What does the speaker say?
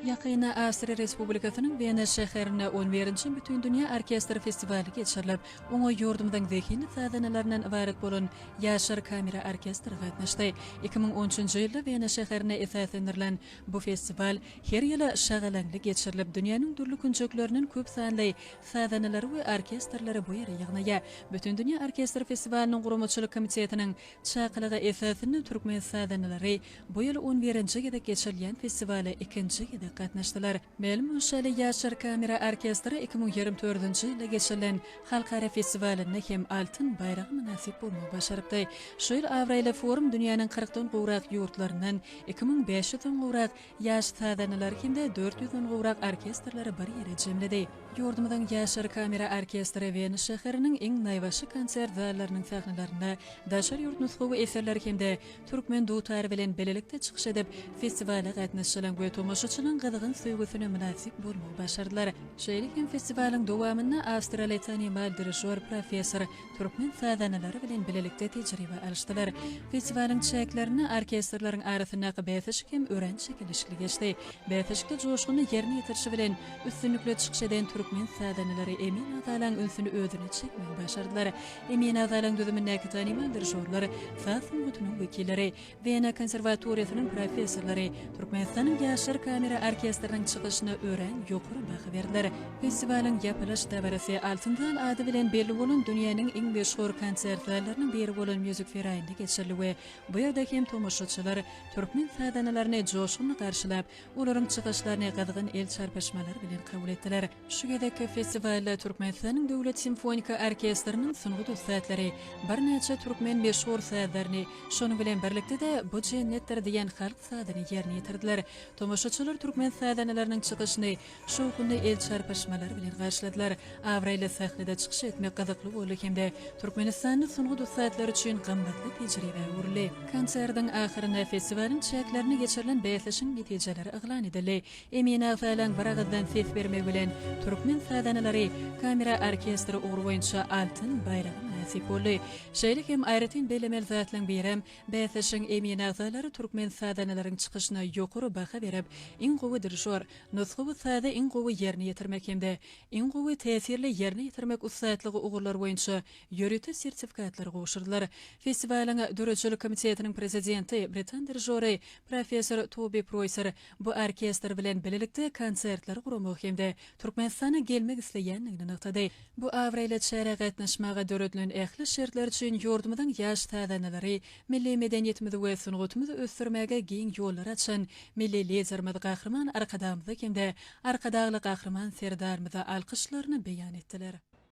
Ýakynda Awstriýa Respublikasynyň Wena şäherinde on birinji Bütindünýä orkestr festiwaly geçirilip, oňa ýurdumyzyň zehinli sazandalaryndan ybarat bolan Ýaşlar kamera orkestri gatnaşdy. 2013-nji ýylda Wena şäherinde esaslandyrylan bu festiwal her ýyl şagalaňly geçirilip, dünýäniň dürli künjeklerinden köp sanly sazandalary we orkestrleri bu ýere ýygnaýar. Bütindünýä orkestr festiwalynyň guramaçylyk komitetiniň çakylygy esasynda türkmen sazandalary Bu ýyl on birinji gezek geçirilýän festiwala ikinji gezek gatnaşdylar. Mälim bolşy ýaly, Ýaşlar kamera orkestri 2024-nji ýylda geçirilen halkara festiwalynda hem altyn baýraga mynasyp bolmagy başarypdy. Şu ýyl abraýly forum dünýäniň kyrkdan gowrak ýurtlaryndan 2500-den gowrak ýaş sazandalary hem-de dört ýüzden gowrak orkestrleri bir ýere jemledi. Ýurdumyzyň Ýaşlar kamera orkestri Wena şäheriniň iň naýbaşy konsert zallarynyň sahnalarynda daşary ýurt nusgawy eserleri hem-de Türkmen dutary bilen bilelikde çykyş edip, festiwala gatnaşyjylaryň we tomaşaçylaryň gyzgyn söýgüsine mynasyp bolmagy başardylar. Şeýle hem festiwalyň dowamynda awstriýaly tanymal dirižýor, professor, türkmen sazandalary bilen bilelikde tejribe alyşdylar. Festiwalyň çäklerinde orkestrleriň arasyndaky bäsleşik hem örän çekeleşikli geçdi. Bäsleşikde joşgunly ýerine ýetirişi bilen üstünlikli çykyş eden türkmen sazandalary emin agzalaryň ünsüni özüne çekmegi başardylar. Emin agzalaryň düzümindäki tanymal dirižorlar, saz sungatynyň wekilleri, Wena konserwatoriýasynyň professorlary Türkmenistanyň Ýaşlar kamera orkestriniň çykyşyna örän ýokary baha berdiler. Festiwalyň ýapylyş dabarasy Altyn zal ady bilen belli bolan dünýäniň iň meşhur konsert zallarynyň biri bolan Mýuzikferaýynda geçirildi we bu ýerde hem tomaşaçylar türkmen sazandalaryny joşgunly garşylap, olaryň çykyşlaryny gyzgyn el çarpyşmalar bilen kabul etdiler. Şu gezekki festiwalda Türkmenistanyň Döwlet simfoniki orkestriniň sungat ussatlary birnäçe türkmen meşhur sazlaryny, şonuň bilen birlikde-de Bu jennetdir diýen halk sazyny ýerine ýetirdiler. Tomaşaçylar türkmen sazandalarynyň çykyşyny şowhunly el çarpyşmalar bilen garşyladylar. Abraýly sahnada çykyş etmek gyzykly boldy hem-de türkmenistanly sungat ussatlary üçin gymmatly tejribä öwrüldi. Konsertiň ahyrynda festiwalyň çäklerinde geçirilen bäsleşigiň netijeleri yglan edildi. Emin agzalaň bir agyzdan ses bermegi bilen türkmen sazandalary kamera orkestri ugry boýunça altyn baýraga mynasyp boldy. Şeýle hem aýratyn bellemeli zatlaň birem, bäsleşigiň emin agzalary türkmen sazandalaryň çykyşyna ýokary baha berip, iň gowy dirižor, nusgawy sazy iň gowy ýerine ýetirmek hem-de iň gowy täsirli ýerine ýetirmek ussatlygy ugurlary boýunça ýörite sertifikatlary gowşurdylar. Festiwalyň döredijilik komitetiniň prezidenti, britan dirižory, professor Tobi Proýser Bu orkestr bilen bilelikde konsertleri guramagy hem-de Türkmenistana gelmek isleýändigini nygtady. Bu abraýly çärä gatnaşmaga döredilen ähli şertler üçin ýurdumyzyň ýaş sazandalary, milli medeniýetimizi we sungatymyzy ösdürmäge giň ýollary açan Milli Liderimiz Gahryman Arkadagymyza hem-de Arkadagly Gahryman Serdarymyza alkyşlaryny beýan etdiler.